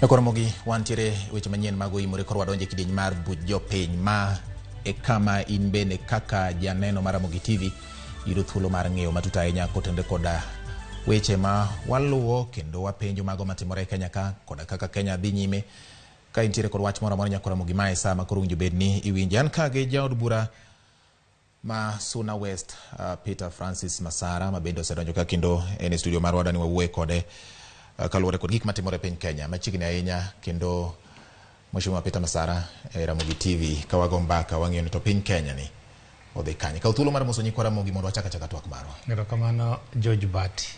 Ekoromogi wantiere weche manyien mag oimore koro wadonjo e kidieny mar buch jopiny ma e kama in bende kaka janeno mar Ramogi TV yudo thuolo mar ng'eyo matut ahinya kotenore koda weche ma waluwo kendo wapenjo mago matimore e Kenya ka koda kaka Kenya dhi nyime. Ka intiere kod wach moro amora nyako Ramogi mae sa ma koro owinjo bed ni iwinje. An ka gi jaod bura ma Suna West Peter Francis Masara ma bende osedonjo ka kendo en e studio marwa dani wawuoye kode kaluwore kod gik matimore e piny Kenya machiegni ahinya kendo Mheshimiwa Peter Masara e Ramogi TV ka wago mbaka wang'iyo ni to piny Kenya ni odhi kanye. Kaw thuolo mar moso nyikwa Ramogi mondo wachak achaka twak marwa. Erokamano George Bati.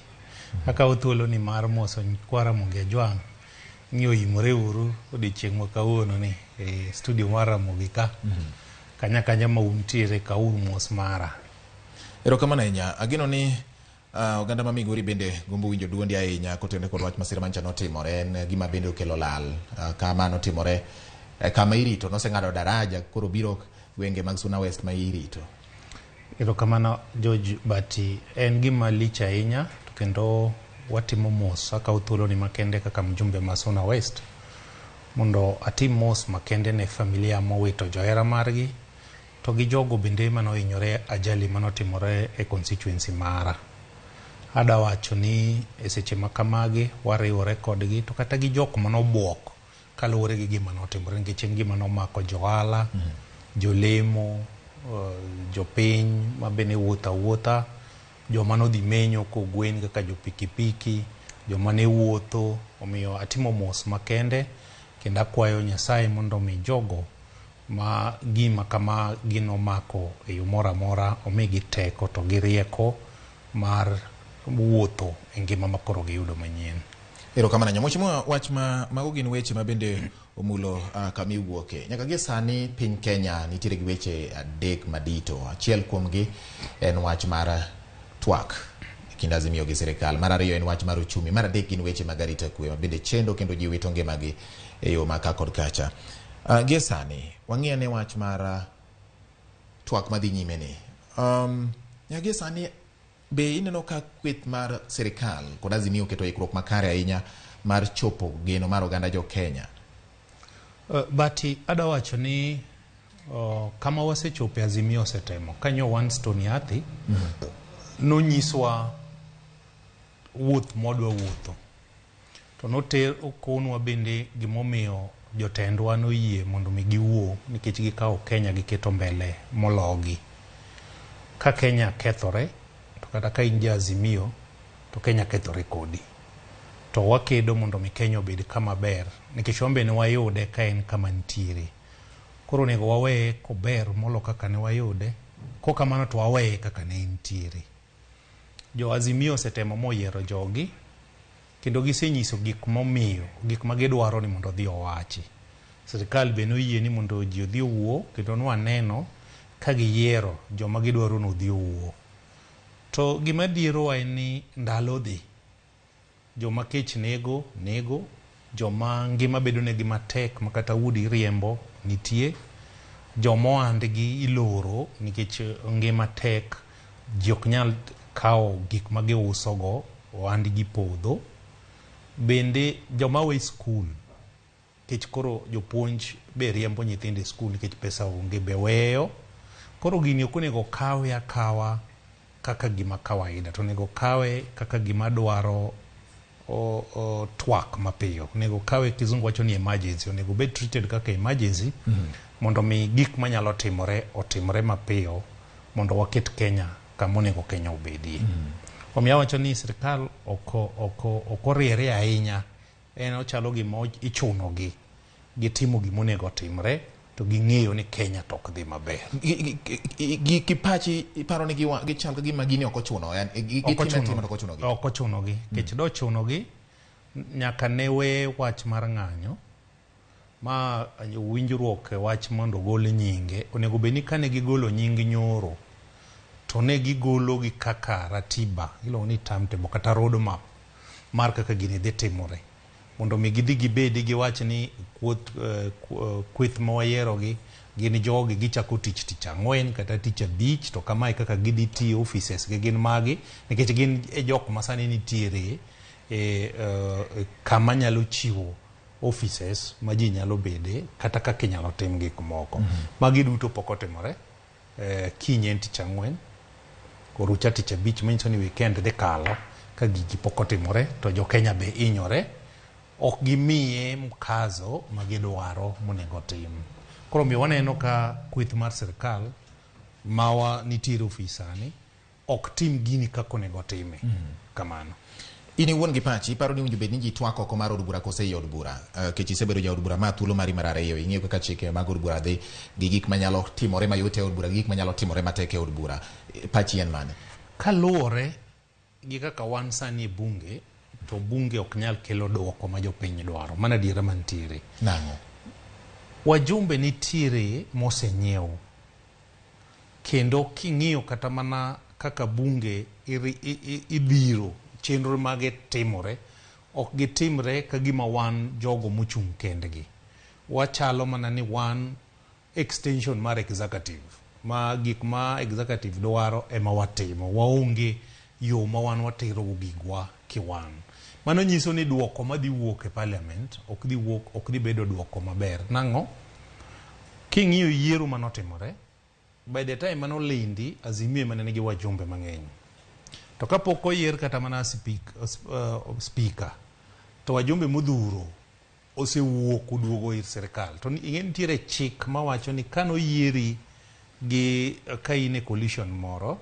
Akawo thuolo ni mar moso nyikwa Ramogi Ajwang' ni oimore uru odiochieng' ma kawuono ni e studio mar Ramogi ka. Kanya kanya ma untiere kawuru mos mara. Erokamano ahinya. Ageno ni oganda ma Migori bende gombo winjo duondi ahinya kotenore kod wach masira manyocha notimore. En gima bende okelo lal. Kama notimore kama irito noseng'ado daraja koro biro gwenge mag Suna West ma irito. Erokamano George Bati. En gima lich ahinya to kendo watimo mos. Akawo thuolo ni makende kaka mjumbe ma Suna West mondo atim mos makende ne familia mowito johera margi to gi jogo bende manohinyore ajali manotimore e constituency mara. Ada wacho ni e seche ma kamagi wariwore kodgi to kata gi jok manobuok kaluwore gi gima notimore nikech en gima nomako johala, jolemo, jopiny ma be ne wuotho awuotha, joma nodhi menyo kogwen kaka jo pikipiki, joma ne wuotho. Omiyo atimo mos makende kendo akwayo Nyasaye mondo omi jogo ma gima kama gino omako e yo moro amora omigi teko to gi rieko mar wuotho e ngima ma koro giyudo manyien. Erokamano ahinya. Mheshimiwa, wach ma mago gin weche ma bende omulo kama iwuoke. Nyaka gie sani piny Kenya nitiere gi weche adek madito. Achiel kuomgi en wach mar twak e kind Azimio gi sirikal. Mar ariyo en wach mar uchumi. Mar adek gin weche mag arita kwe ma bende chendo kendo ji wito ngimagi e yo ma ka kod kacha. Gie sani wang'i ane wach mar twak madhi nyime ni. Nyaka gie sani be ineno ka kweth mar sirikal kod Azimio oketo ikruok makare ahinya mar chopo geno mar oganda jo Kenya? Bati adwa wacho ni kama wasechope Azimio osetemo. Kanyo Winston Yathi nonyiswa wuoth mwadwa wuotho. To noter okonwa bende gimomiyo jotendwa noyie mondo mi giwuo nikech gikawo Kenya giketo mbele mologi. Ka Kenya kethore, to kata ka in ja Azimio, to Kenya kethore kodi. To wakedo mondo mi Kenya obed kama ber, nikech wan be ne wayude ka en kama nitiere. Koro onego waweye kober molo kaka ne wayude, kok kamano to waweye kaka ne entiere. Jo Azimio osetemo moyiero jogi, kendo gisenyiso gik momiyo, gik ma gidwaro ni mondo odhi owachi. Sirikal be noyie ni mondo ji odhi owuo, kendo nwaneno ka giyiero joma gidwaro ni odhi owuo. To gima dhierowa en ni ndalo dhi. Joma kech nego, nego. Joma ngima bedo negi matek ma kata udi riembo nitie. Joma ohandgi iloro nikech ngima tek, ji ok nyal kawo gik ma giuso go, ohandgi podho. Bende joma we skul, nikech koro jopuonj be riembo nyithindo e skul nikech pesa onge be weyo. Koro gini ok onego kawe akawa kaka gima kawaida, to onego kawe kaka gima dwaro twak mapiyo. Onego kawe, kizungu wacho ni emergency, onego bed treated kaka emergency mondo mi gik manyalo timore otimre mapiyo mondo waket Kenya kama onego Kenya obedie. Omiyo awacho ni sirikal ok oriere ahinya, en ochalo gima ichuno gi gitimo gima onego otimre to ging'eyo ni Kenya to ok dhi maber. Gi pachi iparo ni gichal ka gima gini ok ochuno, gitime atima to ok ochuno gi. Ok ochuno gi, nikech dochuno gi nyaka ne we wach mar ng'anyo ma winjruok e wach mondo ogol nyinge. Onego bed ni kane gigolo nying nyoro to ne gigolo gi kaka ratiba iluongo ni timetable kata road map mar kaka gini dhi timore mondo mi gidhi gibedi giwach ni kweth ma wayiero gi gin jogi gichako tich tich ang'wen kata tich abich to kamae kaka gidhi tiyo offices gi gin magi nikech gin e jok ma sani nitiere e kama nyalo chiwo offices ma ji nyalo bede kata kaka inyalo tim gik moko. Magi duto pok otimore. Kiny en tich ang'wen, orucha tich abich, manyiso ni weekend dhi kalo ka gigi pok otimore to jo Kenya be hinyore, ok gimiye mkazo ma gidwaro monego tim. Koro omiyo waneno ka kweth mar sirkal mawa nitiere ofis sani ok tim gini kaka onego time. Kamano. In iwuon gi pachi, iparo ni owinjo bed ni ji twak oko mar od bura kose ei od bura? Kech isebedo jaod bura ma thuolo mari mar ariyo, ing'eyo kaka chike mag od bura dhi, gi gik manyalo timore mayot e od bura, gi gik manyalo timore matek e od bura. Pachi en mane? Kaluwore gi kaka wan sani e bunge, to bunge ok nyal kelo duoko ma jopiny dwaro. Mano adiera mantiere. Nang'o? Wajumbe nitiere mosenyiew. Kendo king'iyo kata mana kaka bunge idhiro, chenro mage timore, ok gitimre ka gima wan jogo mochung' kendgi. Wachalo mana ni wan extension mar executive, ma gik ma executive dwaro ema watimo. Waonge yo ma wan watero go gigwa kiwan. Mano nyiso ni duoko madhi wuok e parliament ok dhi wuok, ok dhi bedo duoko maber. Nang'o? King'iyo yiero manotimore, by the time manolindi, Azimio ema ne nigi wajumbe mang'eny. To kapok oyier kata mana speaker, to wajumbe modhuro osewuok oduogo ir sirkal. To ing'e nitiere chik mawacho ni kanoyieri gi ka in e coalition moro,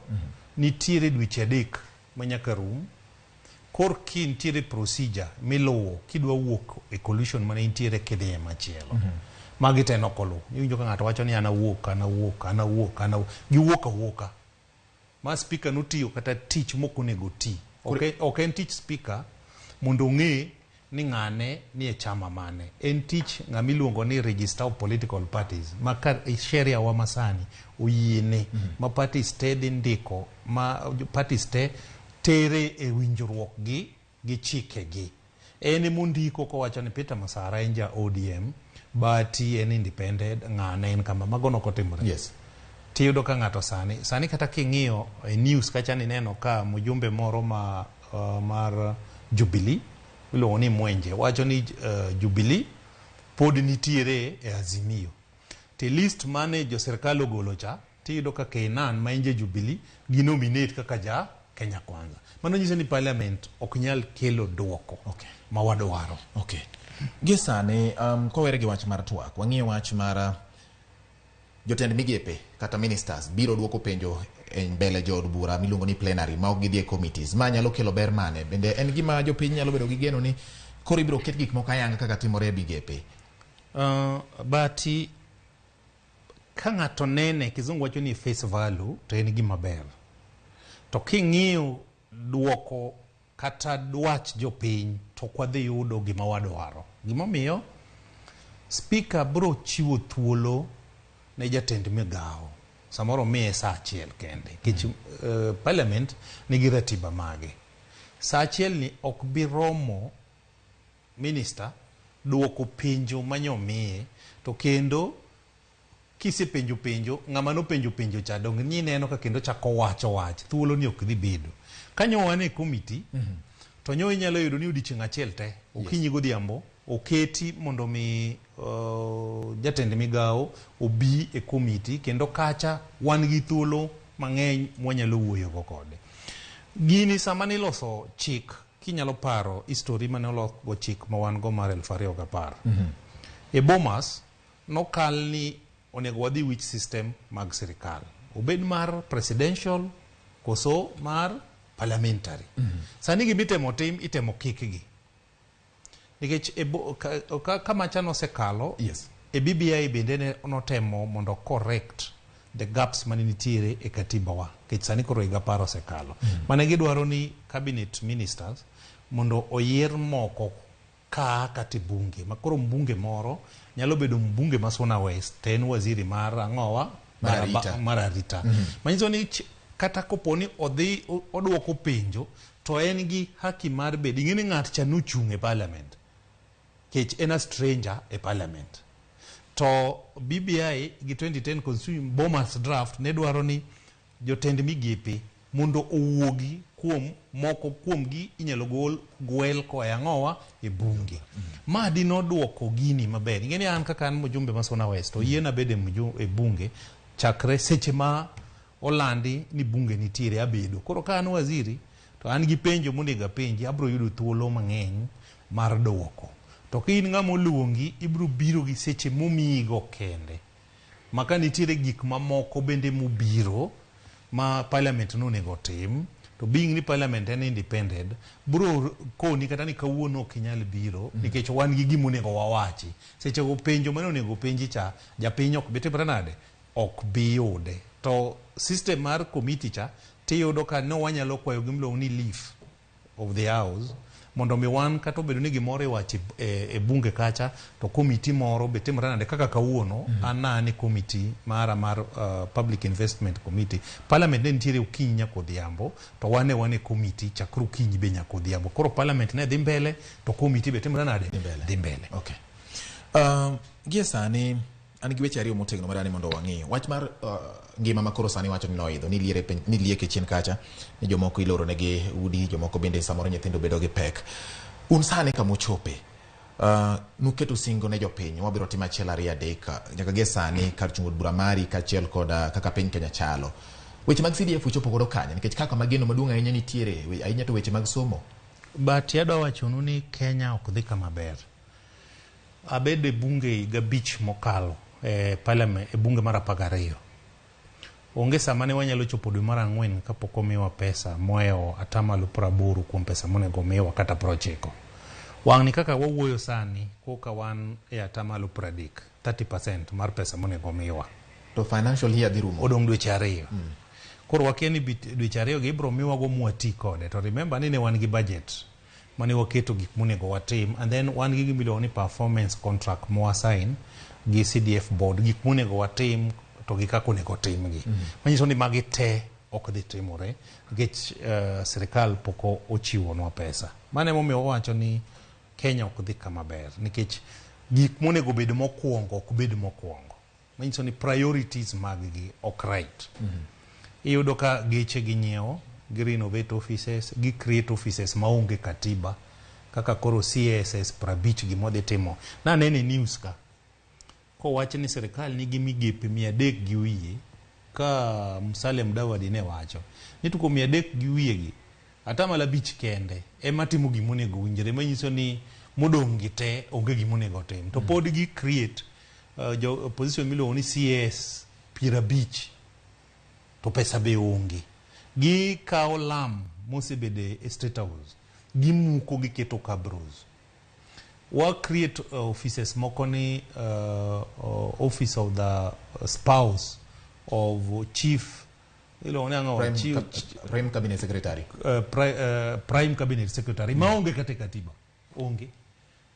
nitiere dweche 3 ma nyaka rum. Kor ki nitiere procedure miluwo kidwa wuok e coalition mane intiere kidhi e machielo. Magi te nok oluw. Iwinjo ka ng'ato wacho ni an awuok, an awuok, an awuok, an awuok. Giwuok awuoka. Ma speaker notiyo kata tich mok onego ti. Ok en tich speaker mondo ong'e ni ng'ane ni e chama mane. En tich ng'ama iluongo ni Register of Political Parties ma ka sheria wa masani oyiene ma parties te dhi ndiko, ma parties te tere e winjruok gi chike gi. En emondiko kowacho ni Peter Masara en ja ODM, Bati en independent, ng'ane en kama. Mago nok otimore. Tiyudo ka ng'ato sani kata king'iyo e news kacha nineno ka mjumbe moro ma mar Jubilee iluongo ni Mwenje wacho ni Jubilee pod nitiere e Azimio. To list mane jo sirkal ogolo cha, tiyudo ka Keynan ma en ja Jubilee gi nominate kaka ja Kenya Kwanza. Mano nyiso ni parliament ok nyal kelo duoko ma wadwaro. Okay. Gi sani, kowere gi wach mar twak, wang'iyo wach mar jotend migepe kata ministers biro duoko penjo e mbele jood bura miluongo ni plenary ma ok gidhi e committees. Ma nyalo kelo ber mane? Bende en gima jopiny nyalo bedo gi geno ni koro ibiro ket gik moko ayanga kaka timore e migepe? Bati, ka ng'ato nene, kizungu wacho ni face value, to en gima ber. To king'iyo duoko kata dwach jopiny, to ok wadhi yudo gima wadwaro. Gimomiyo, speaker biro chiwo thuolo ne jatend migawo. Samoro miye saa achiel kende. Nikech parliament nigi ratiba mage. Saa achiel ni ok bi romo minister duoko penjo manyomiye, to kendo kisepenjo penjo, ng'ama nopenjo penjo cha dong ni neno ka kendo chako wacho wach, thuolo ni ok dhi bedo. Ka nyo wan e committee, to nyo inyalo yudo ni odiochieng' achiel te, okinyi godhiambo, oketi mondo mi jatend migawo obi e committee, kendo kacha wan gi thuolo mang'eny mwanyalo wuoyogo kode. Gini sama niloso chik, kinyalo paro history mane olos go chik ma wan go mar 2010. E Bomas, nokal ni onego wadhi which system mag sirikal. Obed mar presidential koso mar parliamentary. Sani gimitemo tim, itemo kikgi. Nikech e ka macha nosekalo, e BBI bende ne notemo mondo correct the gaps mane nitiere e katiba wa. Nikech sani koro higa 10 osekalo. Mane gidwaro ni cabinet ministers mondo oyier moko kaa kata e bunge. Ma koro mbunge moro nyalo bedo mbunge ma Suna West to en waziri mar ang'owa? Mar arita. Mar arita. Manyiso ni kata kopo ni odhi oduoko penjo to en gi haki mar bedo. Ing'e ni ng'at cha nochung' e parliament. Nikech en a stranger e parliament. To BBI gi 2010 Constitution Bomas draft ne dwaro ni jotend migepe mondo owuogi kuom moko kuomgi inyalo gol gwel koa e ang'owa e bunge. Ma dinoduoko gini maber. Ing'e ni an kaka an mjumbe ma Suna West, oyiena bedo e bunge chakre seche ma olandi ni bunge nitiere abedo. Koro ka an waziri to an gi penjo monego apenji, abiro yudo thuolo mang'eny mar duoko. To ka in ng'ama oluongi, ibiro biro gi seche momiyigo kende. Ma ka nitiere gik mamoko bende mobiro ma parliament nonego otim, to being ni parliament en independent, bro koni kata ni kawuono ok inyal biro nikech wan gi gima onego wawachi. Seche go penjo mane onego penji cha, japiny ok bi timre nade? Ok bi yude. To system mar committee cha, tiyudo ka no wanyalo kwayo gima iluongo ni leave of the house mondo mi wan kata obedo ni gimoro iwacho e bunge kacha to committee moro be timre nade kaka kawuono an na an e committee mara mar public investment committee. Parliament ne nitiere okinyi nyaka odhiambo to wan ne wan e committee chakre okinyi be nyaka odhiambo. Koro parliament ne dhi mbele to committee be timre nade? Dhi mbele. Dhi mbele. Okay. Gie sani an gi weche ariyo motegno madani mondo wang'i. Wach mar ngima ma koro sani wacho ni noidho, ni liere piny, ni lieke chien kacha, ni jomoko iloro negi udi, jomoko bende samoro nyithindo bedo gi pek. Un sani kama uchope, nuketo singo ne jopiny, wabiro timo achiel ariyo adek, nyaka gie sani kar chung' od bura mari kaachiel kod kaka piny Kenya chalo. Weche mag CDF uchopo godo kanye? Nikech kaka mageno maduong' ahinya nitiere, ahinya to weche mag somo. But adwa wachonu ni Kenya ok dhi kama ber. Abedo e bunge higa 5 mokalo e parliament, e bunge mar 12. Onge sama ne wanyalo chopo dwe mar 4 kapok omiwa pesa mohewo atamalo 80 kuom pesa monego omiwa kata 90. Wang'ni kaka wawuoyo sani koka wan e atamalo 30, 30% mar pesa monego omiwa. To financial year dhi rumo. Odong' dweche 2. Koro wakia ni dweche 2 gi ibiro miwago mwati kode. To remember ni ne wan gi budget mane waketo gik monego watim, and then wan gi gima iluongo ni performance contract ma wasign gi CDF board, gik monego watim to gi kaka onego timgi. Manyiso ni magi te ok dhi timore nikech sirikal pok ochiwonwa pesa. Mano emomiyo wawacho ni Kenya ok dhi kama ber nikech gik monego bed mokwongo ok bed mokwongo. Manyiso ni priorities mag gi ok right. Iyudo ka geche ginyiewo, gi renovate offices, gi create offices maonge katiba kaka koro CSS 50 gimodhi timo. Naneno e news ka kowach ni sirikal nigi migepe 300 gi wiye ka Musalia Mudavadi ne wacho ni to kuom 300 gi wiye gi atamalo 5 kende ema timo gima onego winjre, manyiso ni modong' gi te onge gima onego otim. To pod gi create jo position miluongo ni CS 50 to pesa be onge. Gikawo lam mosebedo e State House, gimuko giketo cabros. Wa create offices moko ni office of the spouse of chief iluongo ni ang'o? Prime, Chief, Prime Cabinet Secretary. Prime Cabinet Secretary maonge kata e katiba onge.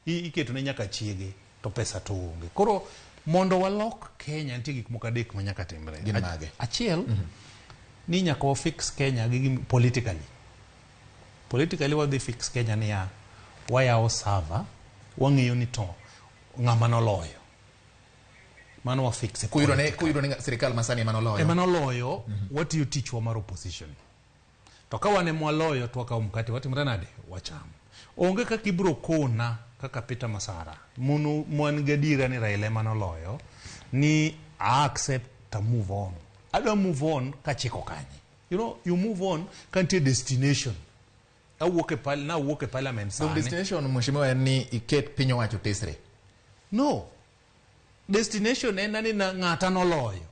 Iketo ne nyaka chiege to pesa to onge. Koro mondo walok Kenya nitie gik moko 3 ma nyaka timre. Gin mage? Achiel, ni nyaka wa fix Kenya gi politically. Politically wadhi fix Kenya niya, wayawo server, wang'iyo ni to ng'ama noloyo. Mano wa fix e Kuyudo ne sirikal masani ema noloyo. Ema noloyo, watiyo tichwa mar opposition. To ka wan ema waloyo to wakawo mkate watimre nade? Wachamo. Onge kaka ibiro kona kaka Peter Masara, mono mwan gadiera ni Raila ema noloyo, ni I accept to move on. Adwa move on kachiko kanye. You know, you move on ka nitie destination. Awuok e nawuok e parliament So sani. destination mheshimiwa en ni iket piny owacho tesre. No. Destination en ni ng'ata noloyo.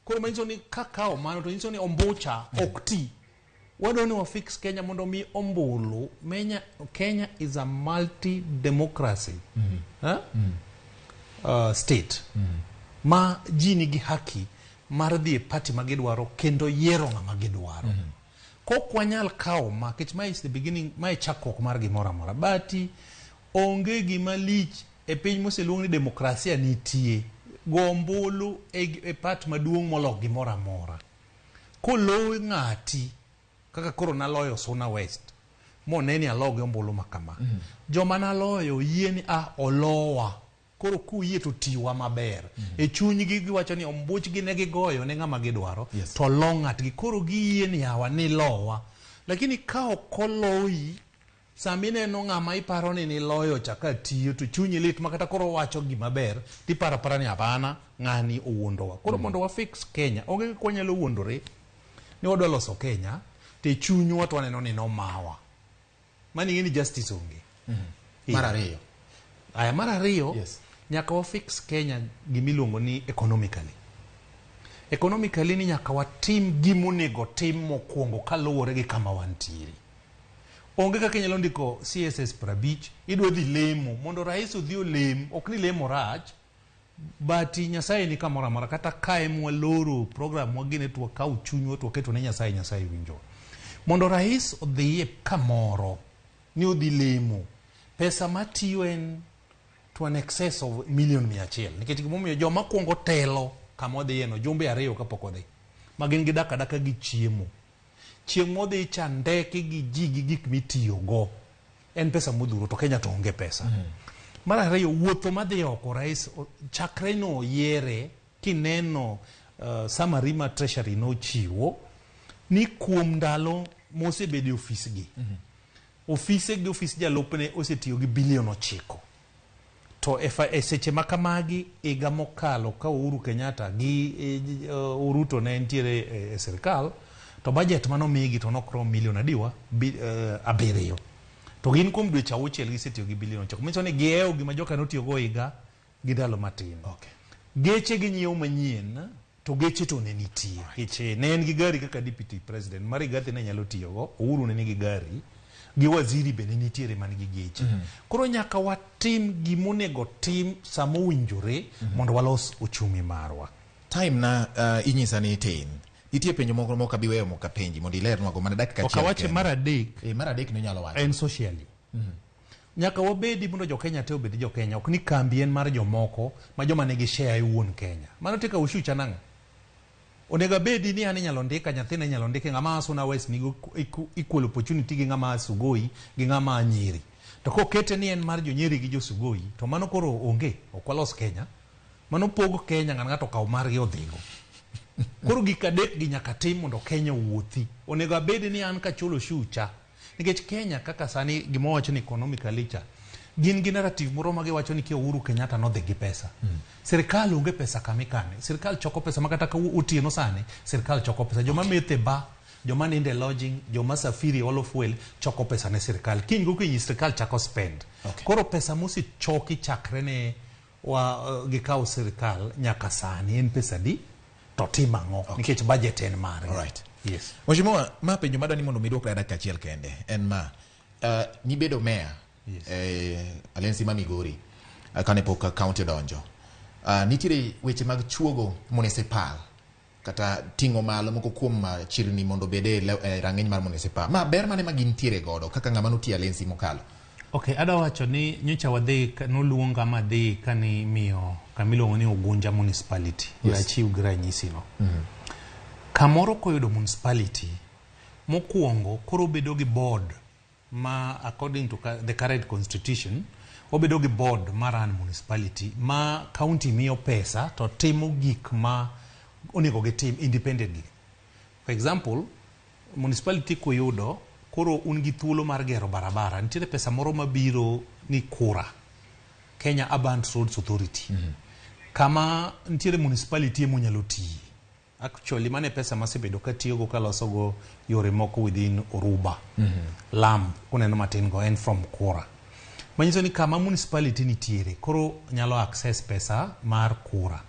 Koro manyiso ni kakawo mano to nyiso ni ombucha ok ti. Wadwa ni wa fix Kenya mondo mi ombulu. Menya, Kenya is a multi-democracy. Huh? State. Ma ji nigi haki mar dhi e party ma gidwaro kendo yiero ng'ama gidwaro. Kok wanyal kawo ma, nikech ma is the beginning, ma e chakruok mar gimoro amora. But onge gima lich e piny moseluong ni demokrasia nitie. Go ombulu e part maduong' molo gimoro amora. Kolowi ng'ati, kaka koro naloyo Suna West, moneni alogi ombulu ma kama. Joma naloyo yie ni olowa. Koro kuyie to tiwa maber. E chunygi giwacho ni ombuchgi ne gigoyo ne ng'ama gidwaro to lo ng'atgi. Koro giyie ni yawa ni lowa. Lakini ka ok oloyi, sama ineno ng'ama iparo ni niloyo cha ka tiyo to chunyi lit ma kata koro owacho gima ber tiparo apara ni hapana, ng'ani owuondowa. Koro mondo wa fix Kenya, onge kaka wanyalo wuondore ni wadwa loso Kenya to e chunywa to waneno ni nomawa. Mano ing'e ni justice onge. Mar ariyo. Aya, mar ariyo, nyaka wa fix Kenya gimiluongo ni economically. Economically ni nyaka watim gimonego tim mokwongo kaluwore gi kama wantiere. Onge kaka inyalo ndiko CSS 50, idwa dhi lemo, mondo rais odhi olem, ok ni lemo rach, but Nyasaye ni kamoro amora, kata ka ema waloro program wagine to wakawo chunywa to waketo ne Nyasaye, Nyasaye winjowa. Mondo rais odhi e kamoro ni odhi lemo, pesa matiyo en to an excess of million 100, nikech gimomiyo joma kwongo telo kama odhiyeno jumbe 2 kapok odhi, ma gin gidak adaka gi chiemo. Chieng' modhi cha ndeke gi ji gi gik mitiyogo en pesa modhuro, to Kenya to onge pesa. Mar ariyo, wuotho madhi oko rais chakre no yiere kineno summary ma Treasury nochiwo ni kuom ndalo mosebedo e ofis gi, ofise gi ofis jalupne osetiyo gi bilion 9. To e seche ma kamagi higa mokalo ka Uhuru Kenyatta gi Ruto ne nitiere e sirikal, to budget manomigi to nokrom milion adiwa 7. To gin kuom dweche 6 gisetiyo gi bilion 9. Manyiso ni gihewo gima joka notiyogo higa gi ndalo matin. Geche ginyiewo manyien, to geche to ne nitie. Geche ne en gi gari kaka deputy president, ma Rigathi ne nyalo tiyogo, Uhuru ne nigi gari, gi waziri be ne nitiere man gi geche. Koro nyaka watim gimonego tim sama owinjore mondo walos uchumi marwa. Time na inyisa ni tin. Nitie penjo moko mok abi weyo mok apenji mondo ilernwago mana dakika Ok achiel awache kende. mar adek. Mar adek no inyalo wacho. En socially. Nyaka wabedi mondo jo Kenya te obed jo Kenya, ok ni kambi en mar jomoko ma joma nigi share e wuon Kenya. Mano tika ushucha nang'o? Onego abedi ni an inyalo ndika, nyathina inyalo ndike, ng'ama a Suna West nigi equal opportunity gi ng'ama a Sugoi gi ng'ama a Nyeri. To kokete ni en mar jo Nyeri gi jo Sugoi, to mano koro onge, ok walos Kenya. Mano pog Kenya, ng'ato ng'ato okaw margi odhigo. Koro gik adek gi nyaka tim mondo Kenya owuothi. Onego abedi ni an kachulo oshucha. Nikech Kenya kaka sani gima wawacho ni economically cha, gin gi narrative moro ma giwacho ni kia Uhuru Kenyatta nodhi gi pesa. Sirikal onge pesa kama ikane. Sirikal choko pesa ma kata ka otieno sani, sirikal choko pesa. Joma methe bar, joma ninde lodging, joma safiri all of well, choko pesa ne sirikal. Kiny gokinyi sirikal chako spend. Koro pesa mosechoki chakre ne wa gikaw sirikal nyaka sani en pesa di? To tim ang'o? Nikech budget en mare. Yes. Mheshimiwa, ma penjo madwa ni mondo mi duokna dakika achiel kende en ma nibedo mayor Alensi ma Migori kane pok county odonjo. Nitiere weche mag chuogo municipal kata ting'o malo moko kuom chirni mondo obed e rang'iny mar municipal. Ma ber mane ma gintiere godo kaka ng'ama notiyo Alensi mokalo? Okay, adwa wacho ni nyocha wadhi, noluonga madhi kani miyo kama iluongo ni Ugunja Municipality. We achiw gi ranyisi no. Kamoro koyudo municipality, mokwongo koro obedo gi board ma according to the current constitution, obedo gi board ma run municipality ma county miyo pesa to timo gik ma onego gitim independently. For example, municipality kuyudo koro un gi thuolo mar gero barabara, nitiere pesa moro mabiro ni KURA, Kenya Urban Roads Authority. Kama nitiere municipality ema tiye. Actually, mane pesa masebedo katiyogo kalosogo yore moko within Oruba. Lam, kuneno matin go, en from KURA. Manyiso ni kama municipality nitiere, koro nyalo access pesa mar KURA.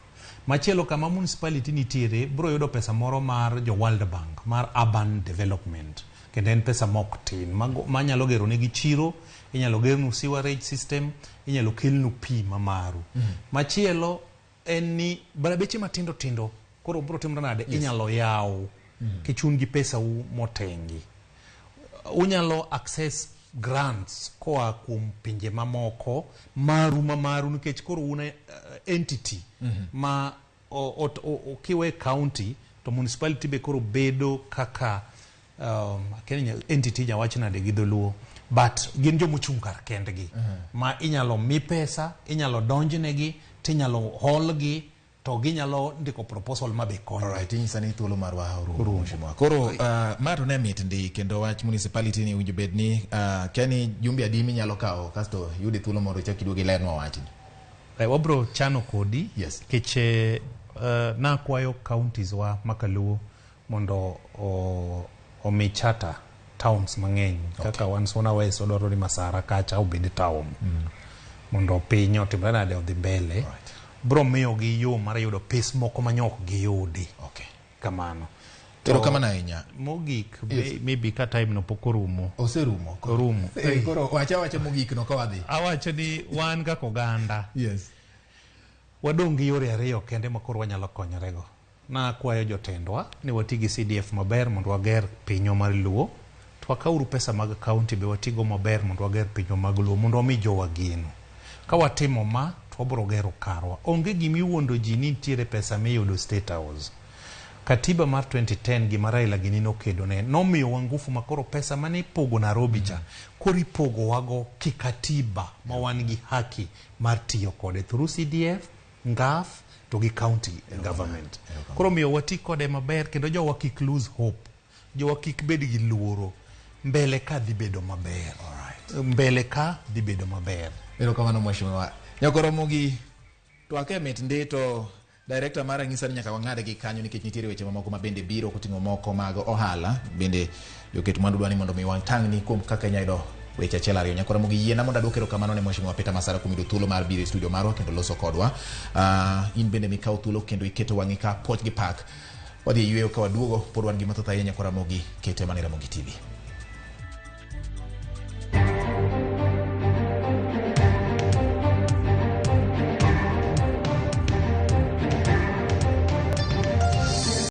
Machielo kama municipality nitiere, bro yudo pesa moro mar jo World Bank, mar urban development. Kendo en pesa mok tin, manyalo gero negi chiro, inyalo gernu sewerage system, inyalo kelnu pi mamaru. Machielo en ni barabeche matindo tindo, koro bro timore nade, inyalo yaw, kichun gi pesa u motengi. Unyalo access grants koa kuom pinje mamoko maru mamaru nikech koro un entity ma kiwe county to municipality be koro bedo kaka entity jawach nade gi dholuo But gin jomochung' kar kendgi ma inyalo mi pesa, inyalo donjnegi, tinyalo holgi, to ginyalo ndiko proposal ma be konyo. Alright, inyisa ni thuolo marwa orumo, mheshimiwa. Koro ma to ne mit ndi kendo wach municipality ni winjo bed ni kia ni jumbe adi minyalo kawo kasto yude thuolo mondo ichak iduog ilernwa wachni. Wabro chano kodi nikech nakwayo counties wa makaluo mondo omi charter towns mang'eny kaka wan Suna West wadwaro ni Masara kacha obed town mondo piny otimre nade odhi mbele. Bro miyogi yo mar yudo pes moko manyok giyudi. Kamano. Erokamano ahinya. Mogik, maybe ka time no pok orumo. Oserumo. Orumo. Koro wacha awacha mogik no ka wadhi. Awacho ni wan kaka oganda. Wadong' gi yore ariyo kende ma koro wanyalo konyorego. Nakwayo jotendwa ni wati gi CDF maber mondo wager pinywa mar Luo. To wakauru pesa mag county be watigo maber mondo wager pinywa mag Luo mondo wami jowa geno. Ka watimo ma to wabiro gero karwa. Onge gima iwuondo ji ni nitiere pesa miyudo State House. Katiba mar 2010 gima Raila gini nokedo ne nomiyowa ngufu ma koro pesa mane ipogo Nairobi cha koro ipogo wago kikatiba ma wan gi haki mar tiyo kode through CDF, NGAF to gi county government. Koro miyo wati kode maber kendo jowa kik lose hope. Jowa kik bed gi luoro. Mbele ka dhi bedo maber. Mbele ka dhi bedo maber. Erokamano mheshimiwa. Nyakoromogi twak e mit ndi to director mara nyisa ni nyaka wang'ade gi kanyo nikech nitiere weche mamoko ma bende biro koting'o moko mag ohala bende joket mwandu dwa ni mondo mi wang'tang'ni kuom kaka inyalo yudo weche achiel ariyo. Nyakoromogi yiena mondo aduok erokamano ne mheshimiwa Peter Masara kuom yudo thuolo mar biro e studio marwa kendo loso kodwa. In bende mikawo thuolo kendo iketo wang'i ka puoch gi pak. Wadhi e yweyo ka waduogo pod wan gi mathoth ahinya Nyakoromogi kete mana e Ramogi TV.